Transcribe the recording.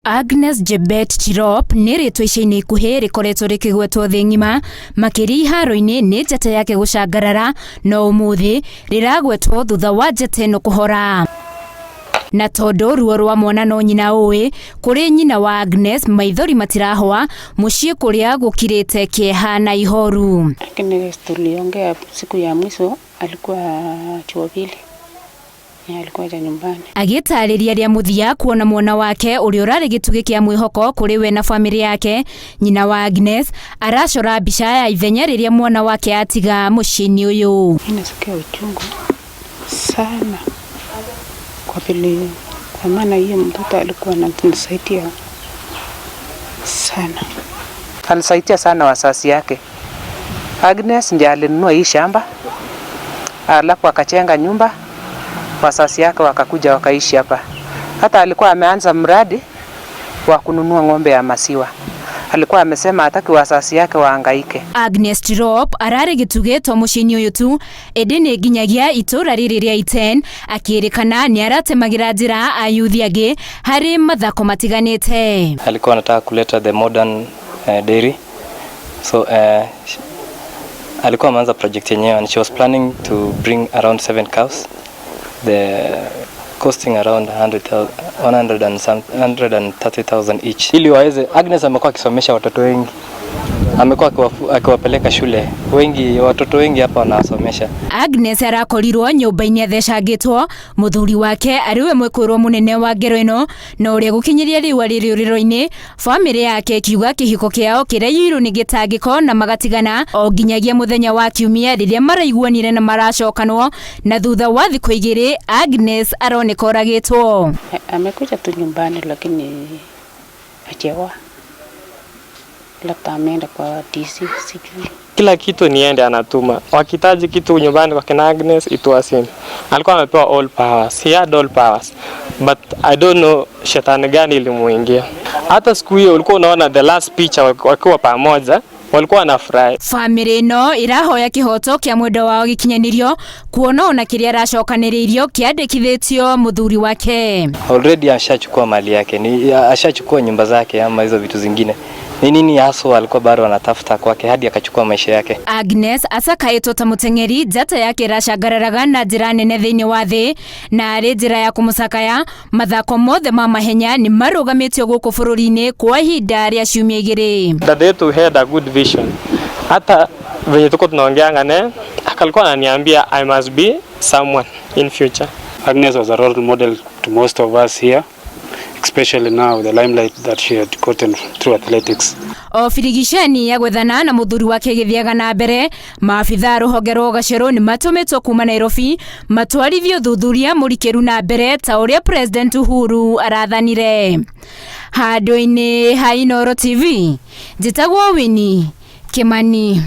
Agnes Jebet Tirop nĩ rĩtwa ica-inĩ ikuhĩ rĩkoretwo rĩkĩgwetwo thĩ ng'ima makĩria iharo-inĩ nĩ njata yake gũcangarara, no ũmũthĩ rĩragwetwo thutha wa njata ĩno kũhora. Na tondũ ruo rwa mwana no nyina ũĩ, kũrĩ nyina wa Agnes maithori matirahwa mũciĩ kũrĩa gũkirĩte kĩeha na ihoru. Agnes tuliongea siku ya mwisho alikuwa Jumapili. Alikuwa ja nyumbani. Agĩtarĩria rĩa mũthia kuona mwana wake ũrĩa ũrarĩ gĩtugĩ kĩa mwĩhoko kũrĩ we na bamĩrĩ yake, nyina wa Agnes aracora mbica ya ithenya rĩrĩa mwana wake atiga mũciĩ-inĩ ũyũ. Mimi nasikia uchungu sana kwa vile, kwa maana hiyo mtoto alikuwa ananisaidia sana. Alisaidia sana wazazi yake. Agnes ndiye alinunua hii shamba, alafu akajenga nyumba, wazazi yake wakakuja wakaishi hapa. Hata alikuwa ameanza mradi wa kununua ng'ombe ya maziwa. Alikuwa amesema hataki wazazi yake wahangaike. Agnes Tirop ararĩ gĩtugĩ to mũciĩ-inĩ ũyũ tu, ĩndĩ nĩ nginyagia itũra rĩrĩ rĩa Iten akĩrĩkana nĩ aratemagĩra njĩra ayuthi angĩ harĩ mathako matiganĩte. Alikuwa anataka kuleta the modern dairy, so alikuwa ameanza project yenyewe and she was planning to bring around seven cows, the costing around 100,000, 100 and some 130,000 each, ili waweze. Agnes amekuwa akisomesha watoto wengi, amekuwa akiwapeleka shule wengi, watoto wengi hapa wanawasomesha. Agnes arakorirwo nyũmba-inĩ athecangĩtwo, mũthuri wake arĩ we mwĩkũĩrwo mũnene wa ngero ĩno, na ũrĩa gũkinyĩria rĩu arĩ rĩũrĩro-inĩ, bamĩrĩ yake ĩkiuga kĩhiko kĩao kĩraiyũirwo nĩ gĩtangĩko na magatigana o nginyagia mũthenya wa kiumia rĩrĩa maraiguanire na maracokanwo, na thutha wa thikũ 2 Agnes aroneka oragĩtwo. Amekuja tu nyumbani lakini hajaoa. Labda ameenda kwa DC, sijui. Kila kitu niende anatuma. Wakihitaji kitu nyumbani kwa kina Agnes, it was him. Alikuwa amepewa all powers. He had all powers. But I don't know shetani gani ilimuingia. Hata siku hiyo ulikuwa unaona the last picture wakiwa pamoja, walikuwa wanafurahi. Bamĩrĩ ĩno ĩrahoya kĩhoto kĩa mwendwa wao gĩkinyanĩrio, kuona ona kĩrĩa aracokanĩrĩirio kĩandĩkithĩtio mũthuri wake. Already ashachukua mali yake, ni ashachukua nyumba zake ama hizo vitu zingine. Ni nini haswa alikuwa bado anatafuta kwake hadi akachukua maisha yake? Agnes acakaĩtwo ta mũteng'eri njata yake ĩracangararaga na njĩra nene thĩinĩ wa thĩ, na arĩ njĩra ya kũmũcakaya, mathako mothe ma mahenya nĩ marũgamĩtio gũkũ bũrũri-inĩ kwa ihinda rĩa ciumia 2. Dada yetu had a good vision. Hata venye tuko tunaongeanga naye, alikuwa ananiambia I must be someone in future. Agnes was a role model to most of us here, especially now the limelight that she had gotten through athletics. O birigiceni ya gwethana na mũthuri wake ĩgĩthiaga na mbere, maabitha a rũhonge rwa ũgacerũ nĩ matũmĩtwo kuma Nairobi matwarithie ũthuthuria mũrikĩru na mbere ta ũrĩa President Uhuru arathanire. Handũ-inĩ ha Inooro TV, njĩtagwo Winnie Kimani.